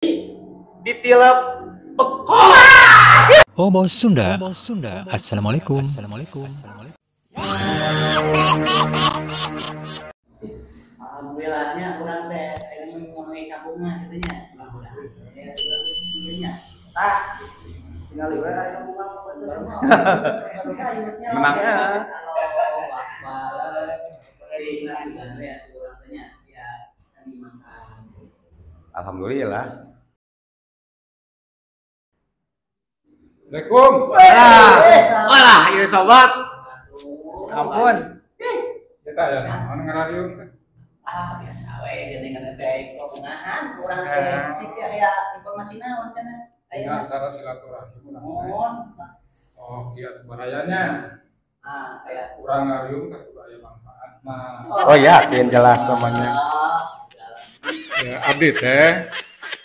Ditilep bekok. Oh bos Sunda. Assalamualaikum. Alhamdulillahnya urang teh ayeuna ngomongin kampungna kitu nya. Mudah-mudahan ya urang geus ieu nya. Tah. Tinggal we ayeuna bunga. Memangnya Alhamdulillah. Assalamualaikum. Walah, ieu sobat. Ampun. Kita ya, mana ngarariung teh? Ah, biasa we geuningan teh kapungahan urang teh cik aya informasi naon cenah. Aya acara silaturahmi urang. Mohon. Oh, kieu atuh barayanya. Ah, aya urang ngariung teh kudu aya manfaatna. Oh yakin jelas temannya. Ya, abdi teh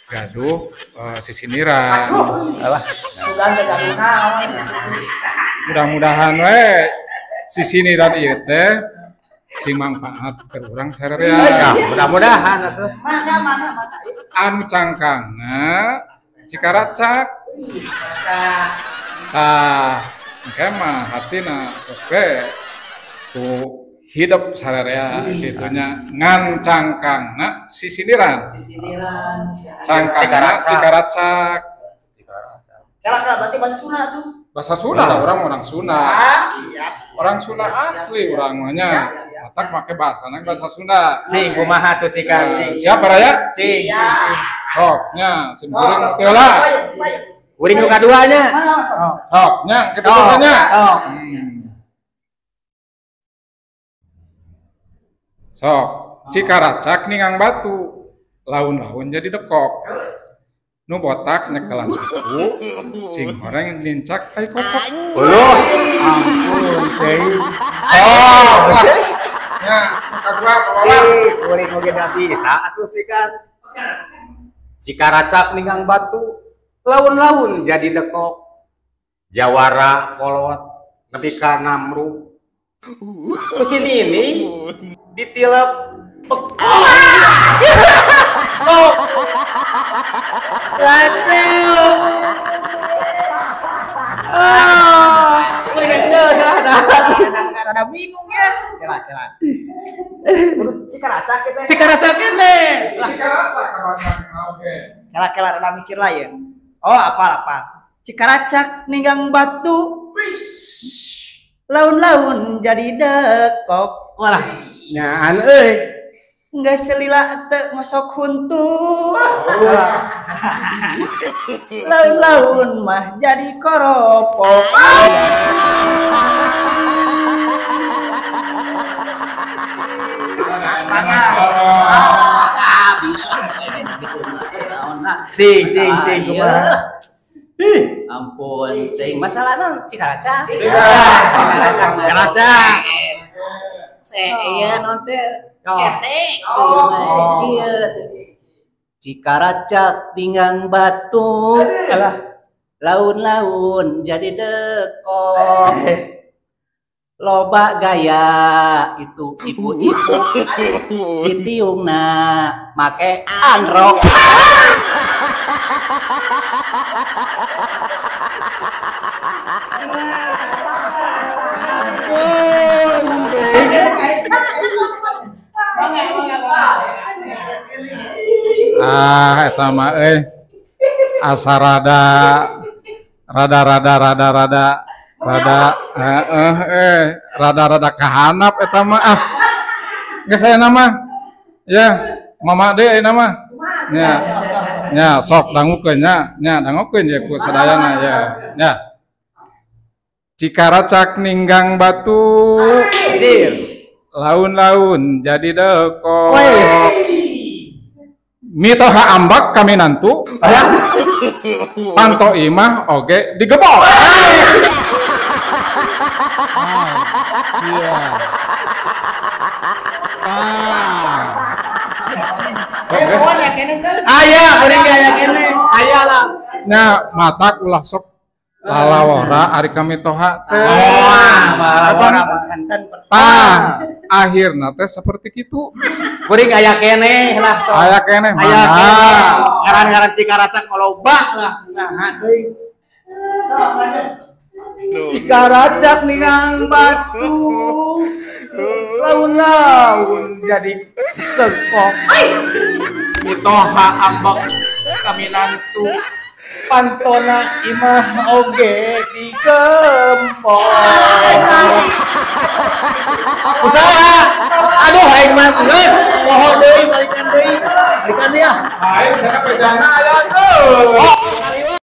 gaduh sisiniran. Aduh, alah. Sugan teh gaduh naon sisiniran. Mudah-mudahan we sisiniran ieu teh sing mangfaat keur urang sararea. Ya, mudah-mudahan atuh. Mana mana mana. Anu cangkangna Cikaracak. Tah, engke mah hatina sok we ku hidup sararea kitu nya ngan cangkangna sisiniran. Sisiniran. Cangkangna Cikaracak. Kala-kala berarti bahasa Sunda tuh. Bahasa Sunda lah, orang Sunda. Siap. Orang Sunda asli urang mah nya. Matak make bahasana bahasa Sunda. Cing kumaha tuh cikan cing. Siap baraya? Cing. Sok nya sim kuring teu lah. Kuring nu kadua nya. Sok nya kitu nya. Sok Cikaracak ningang batu. Laun-laun jadi dekok. Nu botak nyekelan suku, sing horeng nincak tai kotok. Uluh, ampun deui. Sok. Nya, kadua bawa. Kuring oge da bisa atuh sikan. Cikaracak ninggang batu, laun-laun jadi dekok. Jawara kolot nepi ka namru. Mesin ini ditilep bekok. Oh. Satu. Ah, rada bingung ya. Kela-kela. Kudu Cikaracak kita. Cikaracak kene. Cikaracak oke. Kela-kela rada mikir lah ya. Oh, apal-apal. Cikaracak ninggang batu. Laun-laun jadi dekok. Walah, nyaan euy. Nggak selila teu masuk huntu. Laun-laun mah jadi koropok. Bisa saya gitu. Cing cing cing kumaha. Ampun cing, masalahna Cikaracak. Cikaracak. Cikaracak. Saya ieu non teh cetek. Cikaracak ninggang batu. Laun-laun jadi dekok. Loba gaya itu ibu-ibu ditiungna make anrok. Ah, eta mah euy. Asa rada rada rada rada rada rada rada rada kahanap eta mah ah. Geus aya nama. Ya, mama deui aya nama. Nya. Nya sok dangukeun nya, nya dangukeun ye ku sadayana ya. Nya. Cikaracak ninggang batu. Laun-laun jadi dekok. Mitoha ambak kami nantu. Panto imah oge digebok. Sia. Aya, kuring aya kene. Aya lah. Nya matak ulah sok Lalawora ari kamitoha teh. Lalawora santan. Tah, akhirna teh seperti kitu. Kuring aya keneh lah. Aya keneh mah. Aya keneh. Ngaran-ngaran Cikaracak loba lah. Nah, deui. Cikaracak ningang batu. Laun-laun jadi tengkok. Mitoha ambek kaminantu. Pantona imah oge digempor. Usaha. Aduh aing mah geus poho deui balikan deui. Balikan deui ah. Aing cenah bejana aya tuh.